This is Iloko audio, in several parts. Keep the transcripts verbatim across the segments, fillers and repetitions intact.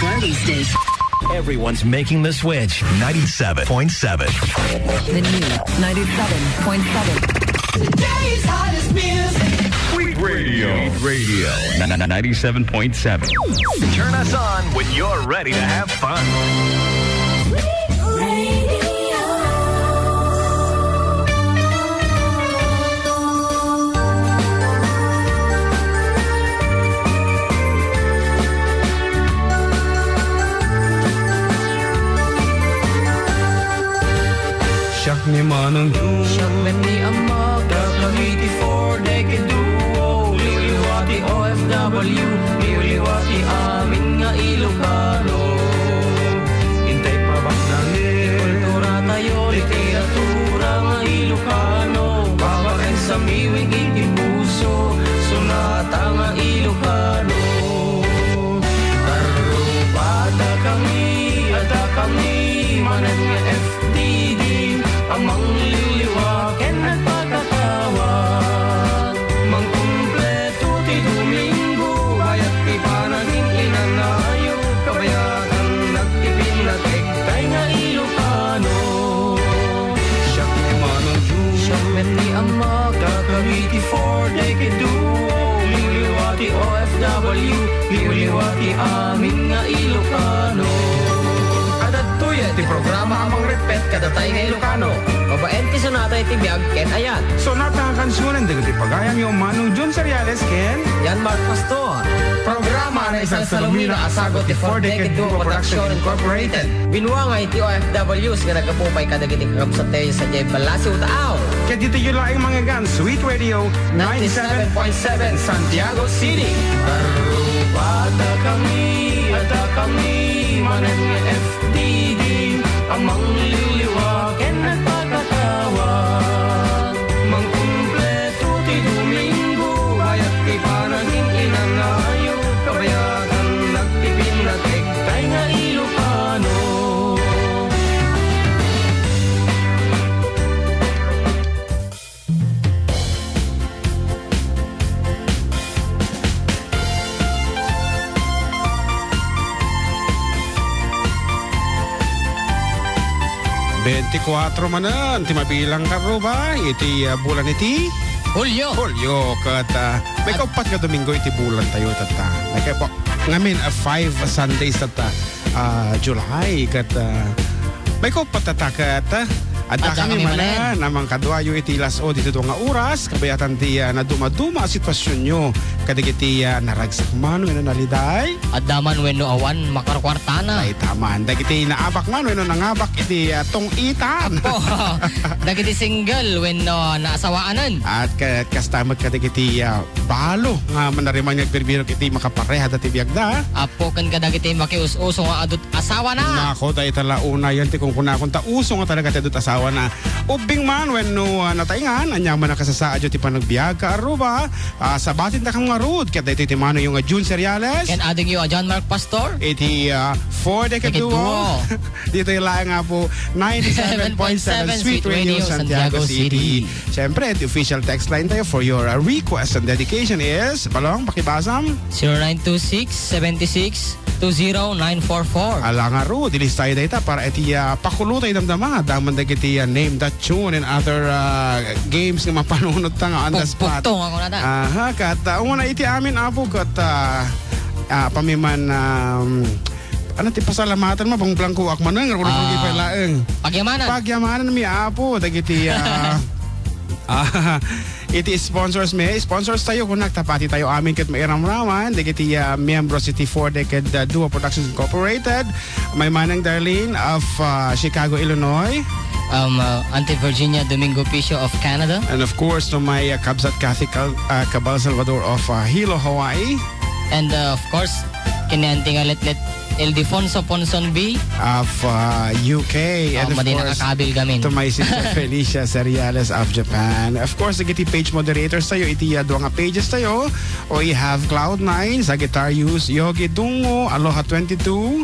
Party station. Everyone's making the switch. Ninety-seven point seven. The new ninety-seven point seven. Today's hottest music. Sweet Radio. Sweet Radio. Ninety-seven point seven. Turn us on when you're ready to have fun. Siak ni Manong Jun. Siak met ni Ammak. Dakami ti Four Decade Duo. Liwliwa ti O F W. Liwliwa ti amin nga Ilocano. Intay pabaknang ti kultura tayo, literatura nga Ilocano. Babaen sa miwing iti puso, sonata nga Ilocano. Tarrubadakami, adda kami manen nga F D D, a mangliwliwa ken agpakakawa. Mangkumpleto ti Domingo, bayat ti panagin-inanayo, kabayatan nagtipin nateg tay nga Ilocano. Siak ni Manong Jun. Siak met ni Ammak. Dakami ti Four Decade Duo. Liwliwa ti O F W. Liwliwa ti amin nga Ilocano. Adda daytoy ti programa a mangreppet kadatay nga Ilocano. Babaen ti sonata iti biag ken ayat. Sonata nga kansionen dagiti pagayamyo, Manong Jun Seriales ken Jan Mark Pastor. Programa a naisalsalumina a sagut ti Four Decade Duo Production Incorporated. Binuangay ti O F Ws nga naggapu pay kadagiti kakabsat tayo sadiay Balasiw, Taaw. Ket ditoy laeng mangngeggan, Sweet Radio ninety-seven point seven, Santiago City. Tarrubadakami, adda kami manen nga F D D, a mangliwliwa ken agpakakawa. Mangkumpleto ti Domingo, bayat ti panagin-inanayo, kabayatan nagtipin nateg tay nga Ilocano. Bentikuatro manen ti mabilang, Karuba, iti, ah, bulan iti Hulio. Hulio, ket, ah, may kauppat nga Domingo iti bulan tayo, tatta. May kaipo-, ngamin, ah, five Sundays, tatta, ah, July, ket, ah, may kauppat, tatta, ket, ah, adda kami manen a mangkaduayo iti las-o ditoy dua nga oras, kabayatan ti, ah, nadumaduma a situasionyo kadagiti, ah, naragsak man wenno naliday. Adda man wenno awan makarkuartana. Ay, taman. Dagiti naabak man wenno nangabak iti, ah, tong-itan. Apo, dagiti single wenno naasawaanan. At ka-, kasta met kadagiti, ah, balo nga manariman nga agbirbirok iti makapareha dati biagda. Apo, ken kadagiti makius-uso nga adut asawana. Nako, dayta la unayen ti kunkunakon ta uso nga talaga ti adut asawana. Ubbing man wenno, ah, nataengan, aniaman a kasasaadyo ti panagbiag, Karuba. Ah, sabatindak ngarud ket daytoy ti manoyo nga Jun Seriales. Ken adingyo a John Mark Pastor. Iti, ah, Four Decade Duo. Ditoy laeng nga po, ninety-seven point seven Sweet Radio, Santiago City. Siyempre, the official text line tayo for your, ah, request and dedication is, Balong, pakibasam. Zero nine two six, seven six, two zero nine four four. Ala ngarud, ilista tayo dayta para iti, ah, pakulo tayo damdama. Damon dagiti, ah, name that tune and other, ah, games nga mapanunot ta nga on the spot. Pugpugtong ako na ta. Aha, ket, ah, umuna iti amin, apo, ket, ah, ah, pamiman, um, ano ti pasalamatan mo, bang blangko ak manen, nga Ah, pay laeng. Pagyamanan. Pagyamanan mi, apo, dagiti, ah, ah, iti sponsors mi, sponsors tayo, kunak, ta pati tayo amin ket mairamraman, dagiti, ah, miyembro iti Four Decade, ah, Duo Productions Incorporated, May Manang Darlene of, ah, Chicago, Illinois. Um, uh, Auntie Virginia Domingo Picio of Canada. And of course, to my, uh, Kabsat Kathy Cal-, uh, Cabal Salvador of, uh, Hilo, Hawaii. And, uh, of course, ken ni Auntie nga letlet Ildefonso Ponson B. Of, uh, U K. And of course, to my sister Felicia Seriales of Japan. Of course, dagiti page moderators tayo, iti, uh, dua nga pages tayo. We have Cloud Nine, Sagittarius, Yogi Dungo, Aloha twenty-two.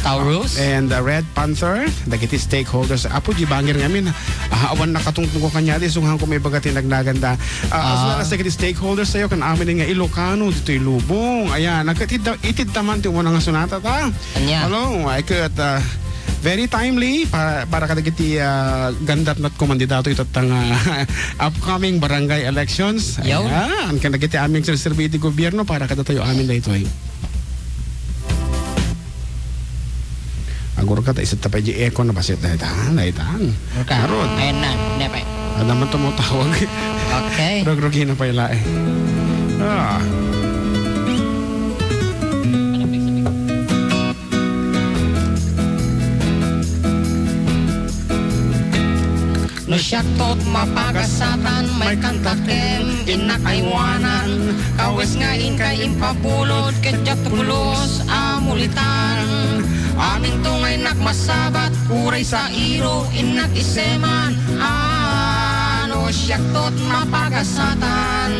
Taurus. And, uh, Red Panther, dagiti stakeholders. Apo, di bangir ngamin, ah, awan nakatungtong ko kaniada, isu nga kung may baga ti nagnaganda. Ah, as well as dagiti stakeholders tayo, kan amin nga Ilocano, ditoy lubong. Ayan, nagkatid-, itid taman ti umuna nga sonata ta. Anya? Hello, I could, uh, very timely pa-, para kadagiti, uh, gandatnatko man ditoy tattang, uh, upcoming barangay elections. Yaw. Ayan, kadagiti amin serserbi ti gobyerno para kadatayo amin daytoy. Agurka ta iset ta pay di echo na basit dayta, dayta. Okay. Ngarud. Ayan na, hindi pa. Ada man tumutawag. Okay. Rugrugina pay laeng. Ah. No siaktot mapagasatan, may kantakem, innak aywanan. Kawes nga inkay impabulod, ket diak tubulos a mulitan. Aminto nga innak masabat, uray sa iro, innak iseman. Ah, no siaktot mapagasatan.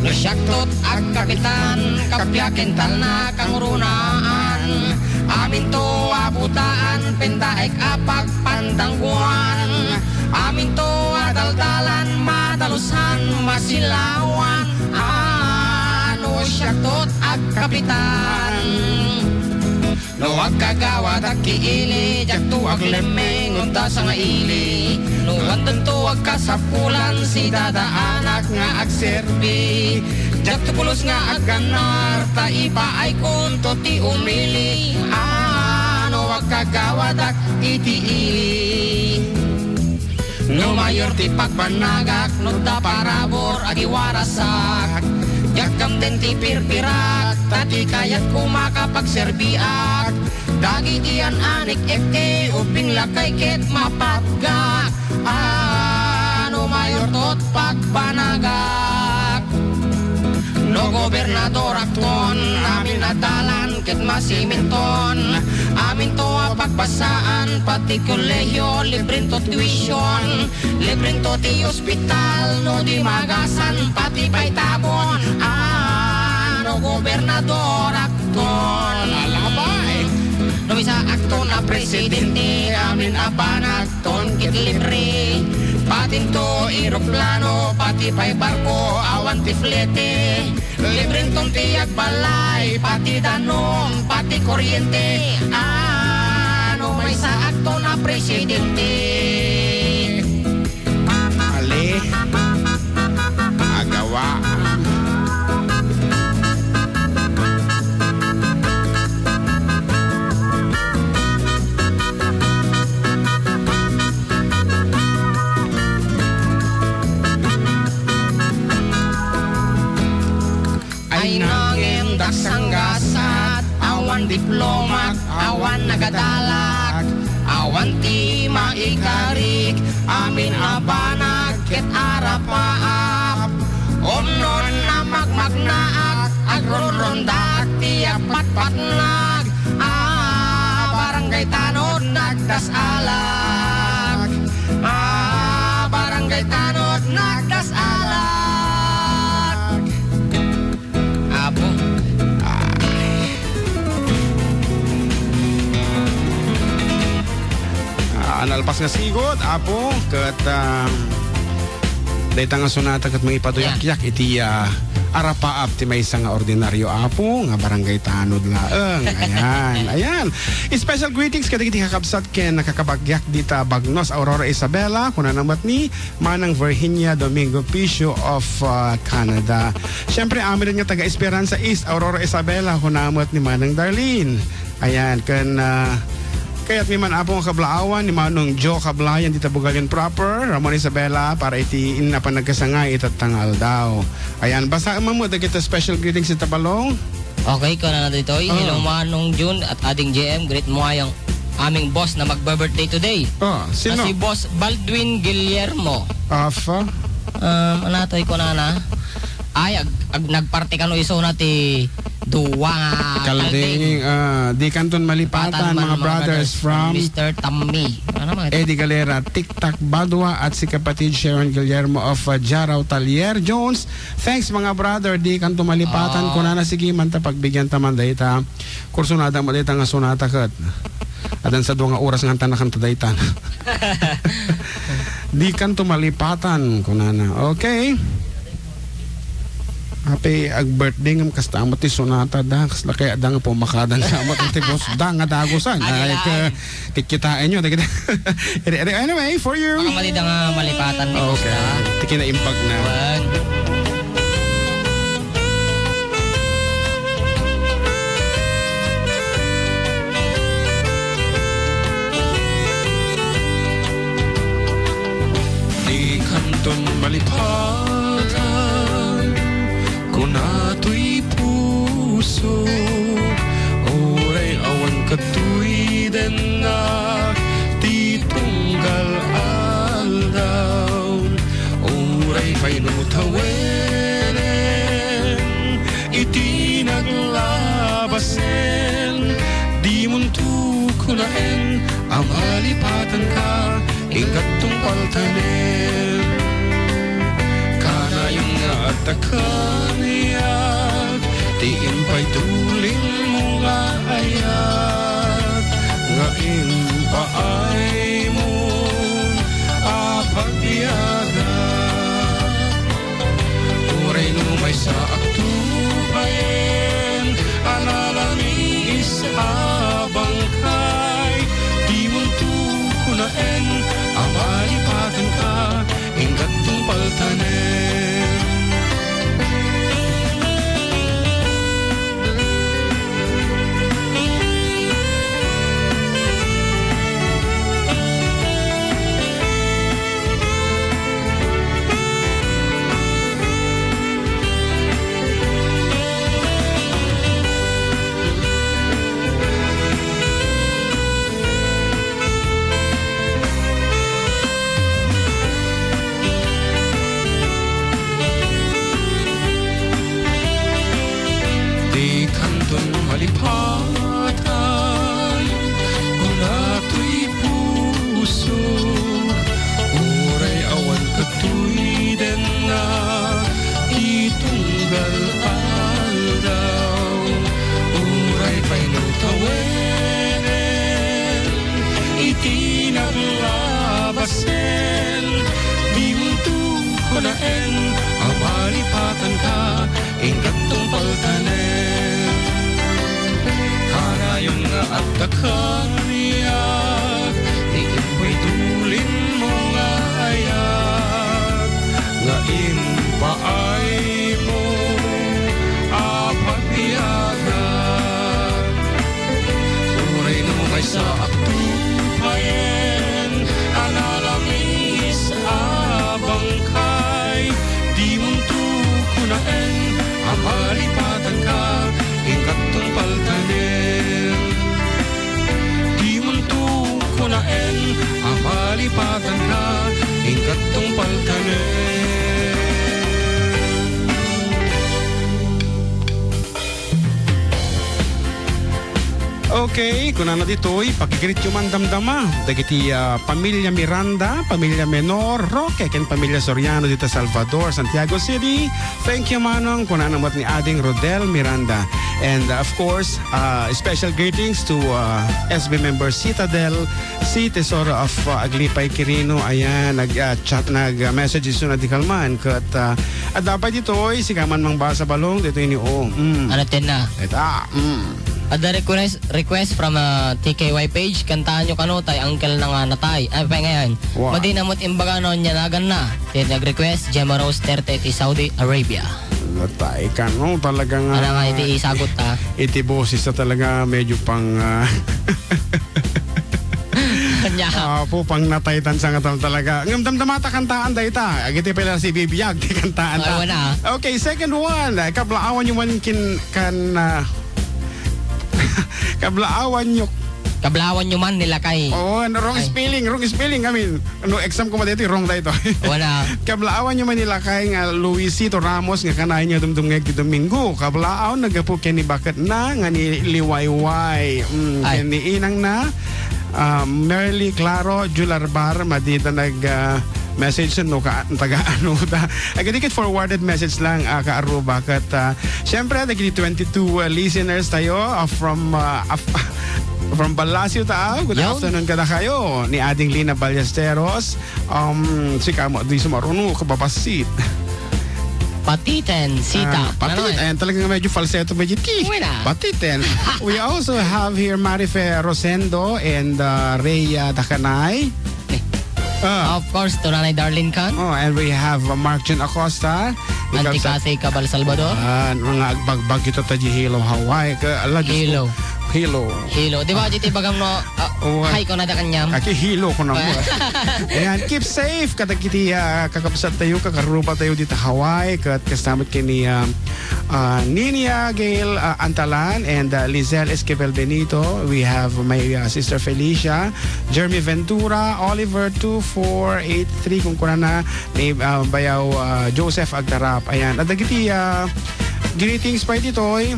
No siaktot agkapitan, kapiaken talna kangrunaan. Aminto a butaan, pendaek a pagpandangguan. Aminto a daldalan, madalusan, masilawan. Ah, no siaktot agkapitan. No agkagawadak ti ili, diakto aglemmeng no ta sangaili. No addanto agkasapulan, sidadaanak nga agserbi. Diakto pulos nga aggannar, ta ipaaykonto ti umili. Ah, no agkagawadak iti ili. No mayor ti pagbanagak, no da parabur agiwarasak. Diak kamden ti pirpirak, ta ti kayatko makapagserbiak. Dagiti an-anik iti ubing lakay ket mapatgak. Ah, no mayor tot pagbanagak. No gobernadorakton, amin a dalan ket masiminton. Aminto a pagbasaan, pati kolehiyo, librento tuition, librento ti ospital, no di magasan, pati pay tabon. Ah, no gobernadorakton. Alabay! No isaakton a presidente, amin a banak ton ket libre. Patinto, eroplano, pati pay barko, awan ti flete. Librenton ti agbalay, pati danum, pati kuryente. Ah, no maysaakton a presidente. Ali, agawa. Ay nangem daksanggasat, awan diplomak, awan nagadalak, awan ti maikarik, amin a banag ket arapaap. Umnon a magmagnaak, agronrondak ti apatpatnag, a barangay tanod nagdasalak, a barangay tanod nagdasalak. Apo. Ah, nalpas nga sigud, Apo, ket, ah, dayta nga sonata ket mangipaduyakyak iti, ah, arapaap ti maysa nga ordinaryo, Apo, nga barangay tanod laeng. Ayan, ayan. Special greetings kadagiti kakabsat ken nakakabagyak dita Bagnos, Aurora Isabela, kunana met ni Manang Virginia Domingo Picio of, uh, Canada. Siyempre, amin nga taga Esperanza East, Aurora Isabela, kuna met ni Manang Darlene. Ayan, ken, uh, kayat mi man, Apo, nga kablaawan ni Manong Joe Kablayan dita Bugalion proper, Ramon Isabela, para iti inna panagkasangay itatta nga aldaw. Ayan, basaem man met dagiti special greetings ita Balong. Okay, kuna na ditoy. Ah. Hello, Manong June at Ading J M. Greet mo ay ang aming boss na magbe-birthday today. Ah, sino? Na si Boss Baldwin Guillermo. Afa? Um, anatoy kunana? Ay, ag-, ag-, nagparty kano isuna ti Tuwang, ah, Kalding, Kalding. Ah, di kanton malipatan, Patan man, mga mga brothers brothers, from from Mister Tammi. Ano, mga Eddie Galera, Tiktak Badua, at si kapatid Sharon Guillermo of, ah, Jaraw Talier Jones. Thanks, mga brother. Di kanto malipatan. Oo. Kunana, sige man ta, pagbigyan ta man dayta. Kursunada mo dayta nga sonata ket. Adan sa dua nga oras nga ta nakanta dayta. Di kanto malipatan, kunana. Okay. Happy ag-birthday ngem kasta met ti sonata da. Kasla kaya da nga pumakadan sa met ti boss da nga dagusan. Adi Ay, lang. Ke, kikitaen nyo. Anyway, for you. Baka mali da nga malipatan ni boss Okay. da. Ti kinaimbag na. Wan. Di kanton malipatan, kuna toy puso, uray awan katoy dennak ti tunggal aldaw, uray pay no tawenen iti naglabasen, dimonto kunaen a malipatanka, inkaton paltanen. Kanayon nga adda kaniak ti impay tulinmo nga ayat, nga impaaymo a pagbiagak. Uray no maysa a tupayen a nalamiis a bangkay, dimonto kunaen a malipatanka, inkaton paltanen. Di kanton malipatan, kuna toy puso, uray awan katoy dennak ti tunggal aldaw, uray pay no tawenen iti naglabasen, dimonto kunaen a malipatanka, inkaton paltanen. Kanayon nga adda kaniak ti impoy tulinmo nga ayat, nga impaaymo a pagbiagak. Uray no maysa a tupayen a nalamiis a bangkay, dimonto kunaen a malipatanka, inkaton paltanen. Dimonto kunaen a malipatanka, inkaton paltanen. Okay, kunana ditoy, pakigreet yo man damdama dagiti, ah, pamilya Miranda, pamilya Menor, Roque, ken pamilya Soriano dita Salvador, Santiago City. Thank you, Manong. Kunana met ni Ading Rodel Miranda. And, uh, of course, uh, special greetings to, uh, S B member Citadel, si Tesoro of, uh, Aglipay Quirino. Ayan, nag, uh, chat, nag, uh, message isu na di kalman. Ket, uh, adda pay ditoy, sika man Mang Basa Balong, ditoy ni O. Mm. Ano ten na? Eta, mm. Adda request, request from, uh, T K Y page, kantaanyo kano tay Uncle na nga natay. Ay, pa ngayon. Wa. Madi na mo't imbaga no, niya nagan na. Ti nag-request, Gemma Rose Terte ti Saudi Arabia. Natay ka, no? Talaga nga. Ano nga iti isagot, ha? Iti boses na talaga medyo pang, ah, Kanya. Apo, pang natay tan sa nga tal-, talaga. Ngem damdamata kantaan dayta. Agiti pala si Bibiag, ti kantaan ta. Ay, wala. Okay, second one. Ay, kablaawan nyo man kin-, kan, ah, kablaawan nyo Kablaawanyo man ni lakay. Oo, no, wrong Ay. spelling, wrong spelling. I mean, no, exam ko madito, wrong dayto. Wala. Kablaawanyo man ni lakay nga Luisito Ramos nga kanayon nga dumdumngeg ti Domingo. Kablaaw, naggapu ken ni baketna nga ni Liwayway. Mm, Ay. ken ni inangna, ah, Merly Claro Jularbar, madita nag, ah, message no ka, taga ano ta. Agadi ket forwarded message lang, ah, ka Aruba. Ket, ah, syempre, dagiti twenty-two, ah, listeners tayo, ah, from, ah, af-, from Balasio ta. Good Yo. afternoon kada kayo. Ni Ading Lina Ballesteros, um, si kamo, di sumaruno, kababasit. Patiten, sita. Ah, patit. Ano eh? Ayan, talagang medyo falsetto, medyo ti. Uy na. Patiten. We also have here Marife Rosendo and, uh, Rhea Dacanay. Ah. Of course, to Nanay Darlene Khan. Oh, and we have, uh, Mark Jun Acosta. Auntie Ikaw sa Cathy Cabal Salvador. Ah, mga agbagbag ito ta di Hilo, Hawaii. Ka, ala, Diyos ko. Hilo. Hilo. Hilo. Di ba, di ti bagam no, ah, Oh, hi ko na da kanyam. Aki hilo ko na mo. Ayan, keep safe. Kadagiti, ah, kakabsat tayo, kakaruba tayo dita Hawaii. Kat kastamat kini, ah, ah, Ninia Gail, ah, Antalan and, ah, Lizelle Esquivel Benito. We have my, ah, sister Felicia, Jeremy Ventura, Oliver two four eight three, kung kuna na ni, ah, Bayaw, ah, Joseph Agtarap. Ayan. At dagiti, ah, greetings pa iti toy.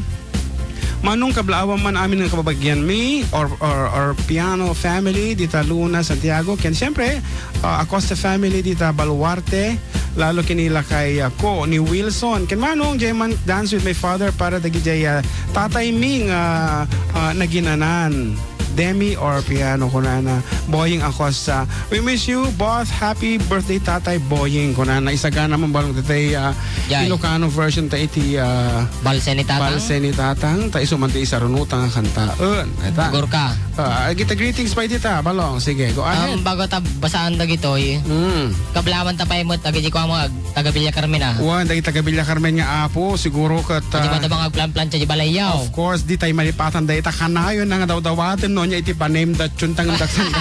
Manong kablaawan man amin nga kababagian mi, or, or, or Piano family, dita Luna, Santiago. Ken siyempre, ah, Acosta family, dita Baluarte. Lalo ken ni lakay, ah, ko ni Wilson. Ken Manong, Jay man dance with my father para dagiti, ah, tatay mi nga, ah, naginanan. Demi or Piano, kunana. Boying Acosta. We miss you, both. Happy birthday, Tatay Boying, kunana. Isagana man balong tatay, ah, Jay. Ilocano version ta iti, ah, Balse ni Tatang? Balse ni Tatang. Ta isu man ti isarunota nga kantaen. Eta. Gurka. Ah, agita greetings pa iti ta, balong. Sige, go ahead. Um, bago ta basaan dagitoy, Mm. kablaawan ta pay met, agidi ko ang mga taga Villa Carmen, ah. Wan, dagiti taga Villa Carmen nga apo, siguro ket, Di ah, ba ito mga agplan-plancha di balayyaw? Of course, di tayo malipatan dayta kanayon na nga dawdawaten no, nya iti pa-name that tune tang dagsang-,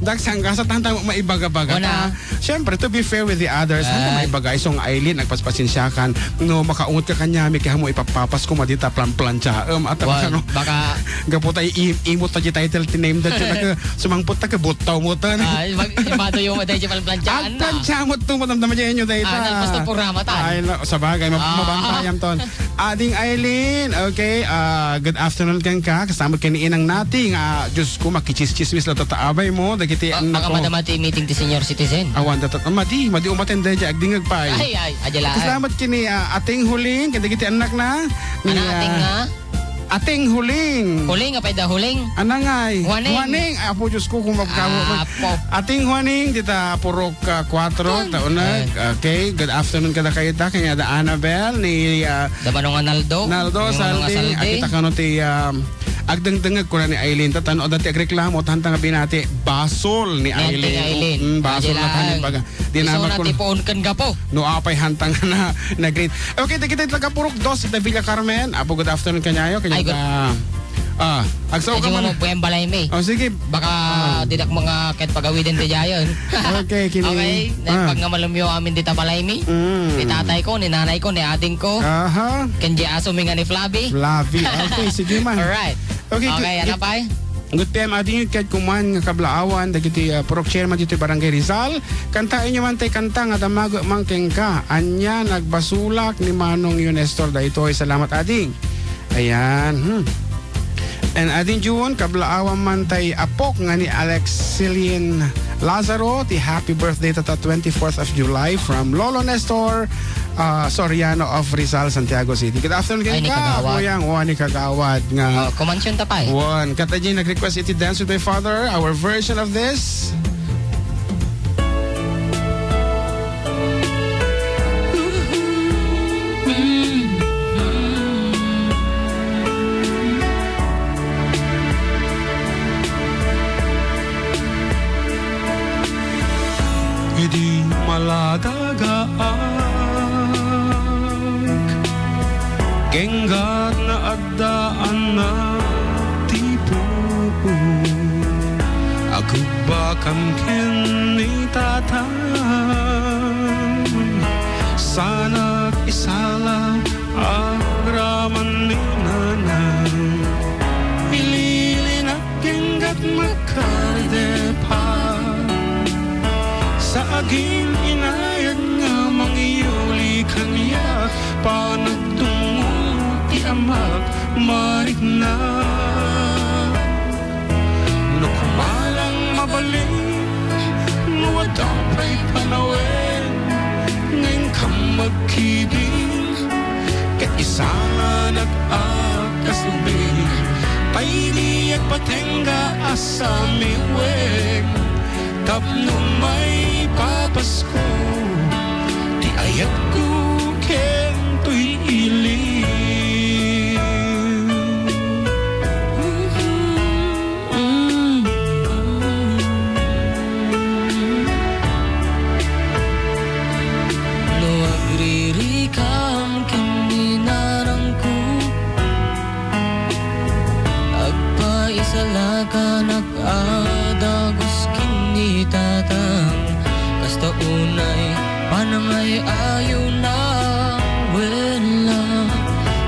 dagsanggasat tang tang maibaga-baga Wala. ta. Siyempre, to be fair with the others, handa Right. maibaga, isong Aileen, agpaspasensiakan, no, makaungot ka kanya, may kaya mo ipapapas ko, madita plan-plancha. Um, at Wan, ano, baka gapu tayo i-, imot ta di title, ti-name that tune, sumangpot ta ka buttaw mo tan. Ah, mag-, ibato yung matay di plan-planchaan na. Agplancha mo to, madamdama dyan yung data. Ah, nalpas na programa ta. Ay, na, sabagay, mab-, Ah. mabantayan ton. Ading Aileen, okay, ah, good afternoon kenka. Kasama ken ni Inang Nati nga, Diyos ko, makichischismis la tataabay mo. Dagiti Ba-, anak baka ko. madama ti meeting ti senior citizen. Awan, datat, madi, madi umaten dahil agdingag pa. Ay, ay, adya lang. Kasama kini, ah, Ating Huling, kadagiti anak na. Ni, Ana, Ating ah, nga? Ating Huling. Huling, apay da Huling? Anangay? Huaning. Huaning. Apo, Diyos ko, kung magkawa-, Ah, po. Ating Huaning, dita Purok, ah, kuwatro, Tun. taon na. Eh. Okay, good afternoon kada kayo ta. Kanya da Annabel, ni, ah, Da Manong Naldo. Naldo, Manong Saldi. Saldi. Akita kano ti, ah, agdengdengeg kuna ni Aileen. Tatano, dati agreklamo, tanta nga binati, basol ni Ni Auntie Aileen. Aileen. Mm, basol Adya na tanin lang. baga. Di Isu naman na kun-, tipuon ken gapo. No, apay hantang na, na-greet. Okay, dagiti taga Purok Dos, ita Villa Carmen. Apo, good afternoon kanyayo. Ay, good. Kanya ka, ah, agsaw ka Medyo man. mo buhay ang balay mi. Oh, sige. Baka Ah. didak mga ket pagawiden ti jayon. Okay, kini-, Okay, ah. pag nga malumyo amin dita balay mi. Mm. Ni tatay ko, ni nanay ko, ni ading ko. Aha. Ken di aso mi nga ni Flavi. Flavi. Okay, sige man. Alright. Okay, Okay, good, ano good. pa? Good P M, ading ket kuman nga kablaawan, dagiti, ah, purok chairman ditoy Barangay Rizal. Kantaenyo man tay kanta nga damag man kenka. Ania, nagbasolak ni Manong Nestor daytoy. Salamat, ading. Ayan, hmm. And ading June, kablaawan man tay apok nga ni Alexilin Lazaro, ti happy birthday tata twenty-fourth of July from Lolo Nestor, ah, Soriano of Rizal, Santiago City. Good afternoon Ay, ni kenka, Kagawad. Kuyang. Wa ni Kagawad nga. Oh, kumansyon ta pay. Wan. Ket adjay nag-request iti Dance with My Father, our version of this. Idi malagagaak, kenggat nga addaanna ti puon, agubbakam ken ni Tatang. Sanak isala agraman ni Nanang. Ililinak kenggat marikna. No kumalang mabalin, no adda pay panawen, ngem kam magkibin, ket isanak a kasubli, pay diak patengga a samiwen. Tapno maipapasko ti ayatko ken toy ili. No agririkam ken ni nanangko, agpaisalakan a dagus ken ni tatang, kasta unay panangay-ayona. Wen la,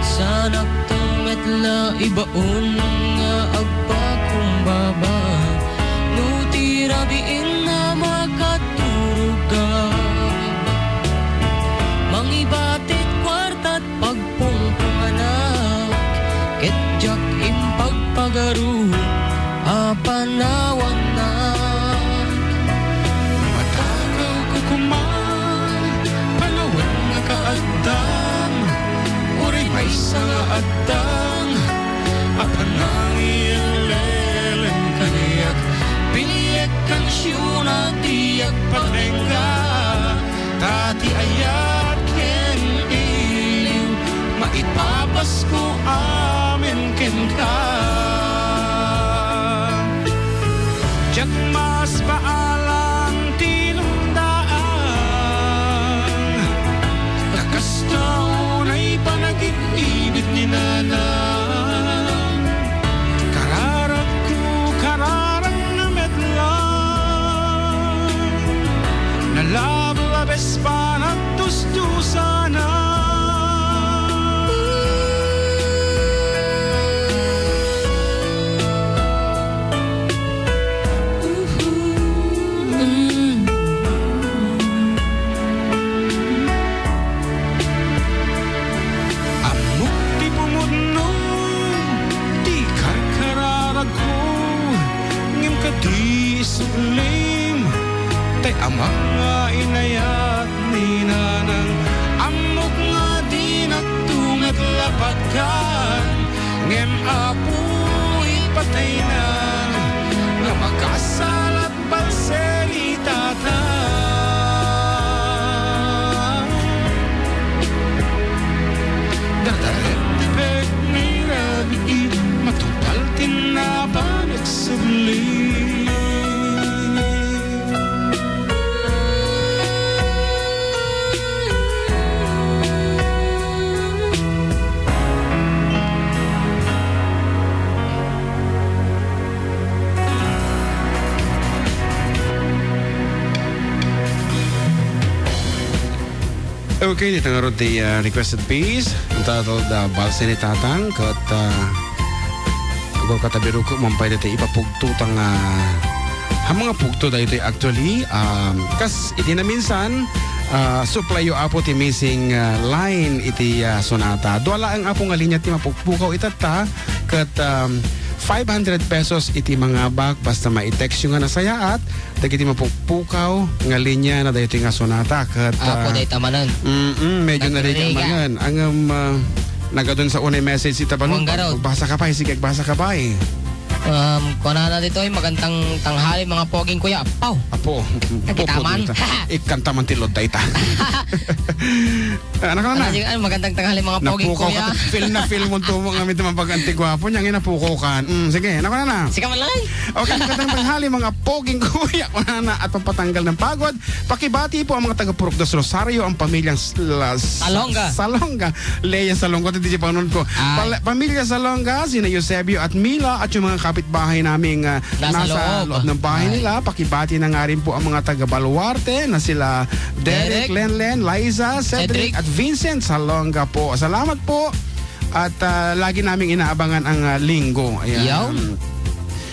sanakto met la ibaon nga agpakumbaba, no ti rabiin a makaturogak, mangibatit kuarta pagpungpunganak, ket diak impagpagaro a panawannak. Matagaw ko koma, panawen nga kaaddam, uray maysa nga addam a panangilelen kaniak, piliek kansiona ti agpatengga. Ta ti ayat ken iliw, maipapasko amin kenka. Diak masbaalan ti lungdaan, ta kasta unay panagin-ibit ni nanang. Kararagko, kararagna met laeng. Nalablabes panagtustusana. Ammok ti pumudno ti karkararagko, ngem kadi isublim, tay amak nga inayat ni nanang. Ammok nga dinakto met la pagkan, ngem Apo, ipatayna nga makasalat balse ni tata. Dardarem ti pek ni rabii, matungpal ti napan agsubli. Okay, dita ngarud ti, ah, requested piece entitled, ah, Balse ni Tatang, ket, ah, ago katabiruko, mampay daytoy ipapugto ta nga, ah, ha mga pugto daytoy actually, um, kas iti naminsan, ah, supply yo, Apo, ti missing, ah, line iti, ah, sonata. Dua laeng, Apo, nga linya ti mapukpukaw itatta, ket, um, five hundred pesos iti mangabak, basta ma-text yo nga nasayaat, dagiti mapukpukaw nga linya na daytoy nga sonata, ket, Apo, ah, dayta manen. Mm-mm, medyo narigat manen. Ngem, ah, nagadun sa unay message ita balon. Magbasa ka pay, sige, agbasa ka pay. Um, kunana ditoy, "Magandang tanghali, mga poging kuya." Apaw. Apo, Nakita man. Ikanta man ti load dayta. Ah, naku na. Ano, sige, ano, magandang tanghali, mga poging kuya. Napukaw ka. Feel na feel mo to mo nga may tumambag ang tigwapo niya, ngayon napukaw ka. Mm, sige, naku na. Sige, malay. Okay, magandang tanghali, mga poging kuya. Kunana, at pampatanggal ng pagod, pakibati po ang mga taga Purok dos Rosario, ang pamilyang s-, la-, sa-, Salonga. Salonga. Lea Salonga, ito di panunod ko. Ay. Pala-, pamilya Salonga, sina Eusebio at Mila, at yung mga kapitbahay naming, ah, Nasa nasa loob. Loob ng bahay Ay. Nila. Pakibati na nga rin po ang mga taga Baluarte na sila Derek, Derek. Lenlen, Liza, Cedric, Cedric. At Vincent Salonga po. Salamat po. At, ah, lagi naming inaabangan ang, ah, linggo. Ayan. Yaw.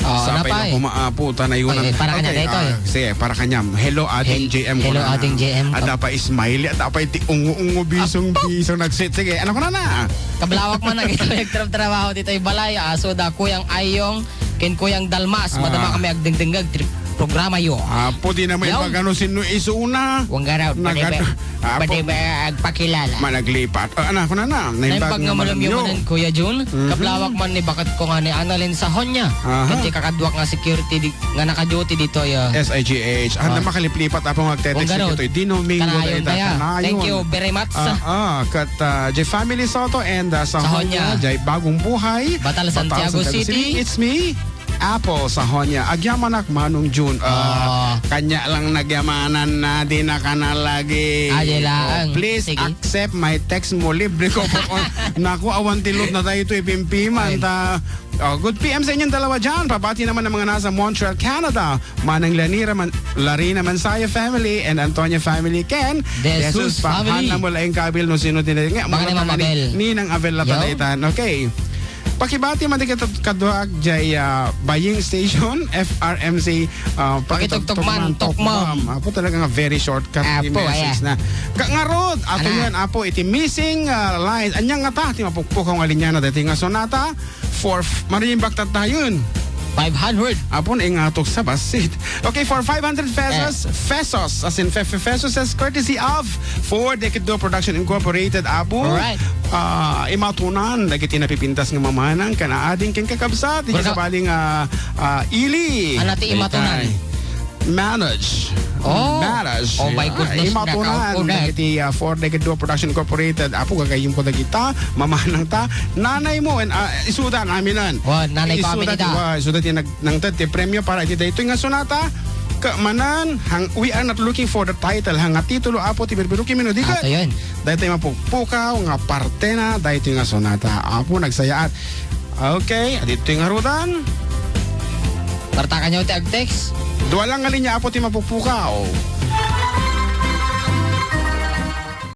Ah, sapay napay. Na kumaapo, ta nayunan. Ay, ay, para kanya, okay, daytoy. Ah, sige, para kanyam. Hello, ating Hel-, J M hello, kunana. Ating J M. Ada pa smiley, ada pa iti ungo-ungo, bisong-bisong, nagsit. Sige, ano kunana? Kablawak man, nagitoy agtrab-trabaho ditoy balay. Ah, so da Kuyang Ayong, ken Kuyang Dalmas, ah, madama kami agdengdengngeg ti programa yo. Apo, di na maipagano sino isuna. Wangaraw, nagad-, pwede ba, apo, pwede ba agpakilala? Managlipat. Ah, anak ko na na. Naimbag nga malem yo manen, Kuya Jun. Mhm. Kablawak man ni baket ko nga ni Annalyn Sahonia. Aha. Ken ti kakaduak nga security di, nga naka-duty ditoy, ah. S I G H. Ah, ah, na makaliplipat, apo, nga agtetext ditoy. Dinomingo. Kanayon dayta. Kanayon. Thank you very much. Ah, ah, ket, ah, J Family Soto and, ah, Sahonia. Sahonia, Jay Bagong Buhay. Batal, Santiago City. It's me. Apo, Sahonia. Agyamanak, Manong Jun. Ah, kanya lang nagyamanan na, di na ka na lagi. Ah, di lang. Oh, please accept my text mo. Libre ko po. Naku, awan ti load na tayo ito, ipimpiman ta. Oh, good P M sa inyong dalawa dyan. Pabati naman ang mga nasa Montreal, Canada. Manang Lanira Man-, Larina Mansaya family and Antonia family. Ken De Jesus family. Pahan na mo laing kabil no sino din nga. Baka mga naman Mabel. Ninang Abel Latadaitan. Okay. Pakibati man di kita kaduak jay, ah, Baying Station, F R M C, ah, pakitugtog man, Tokmam. Apo, talaga nga very shortcut ti message na. Ka-, ngarud, ato yan, apo, iti missing, ah, lines. Anya nga ta, ti mapukpukaw nga linya na dati nga sonata, for f-, marimbak ta tayon. Five hundred. Apo, na ingatok sa basit. Okay, for five hundred pesos, pesos, as in fe-, fe-, pesos, as courtesy of Four Decade Duo Production Incorporated, apo. Alright. Ah, imatunan, dagiti napipintas nga mamanang, kanaading ken kakabsat, iti sabali nga, ah, ili. Ana ti imatunan? Manage. Oh. Manage. Oh my goodness, imatunan, dagiti, ah, Four Decade Duo Production Incorporated, apo, gagayyem ko dagita, mamanang ta, nanay mo, and, ah, isudan, aminan. Oh, nanay ko, amin ita. Isudan, isudan ti nag-, nangted ti premio para iti daytoy nga sonata. Ka-, manan, hang-, we are not looking for the title. Hanga titulo, apo, ti birbirok, imino, di ket? Ato yun. Daytoy mapukpukaw nga parte na daytoy nga sonata. Apo, nagsayaat. Okay, aditoy nga rudan. Partakan nyo ti ag-text. Dua lang nga linya, apo, ti mapukpukaw.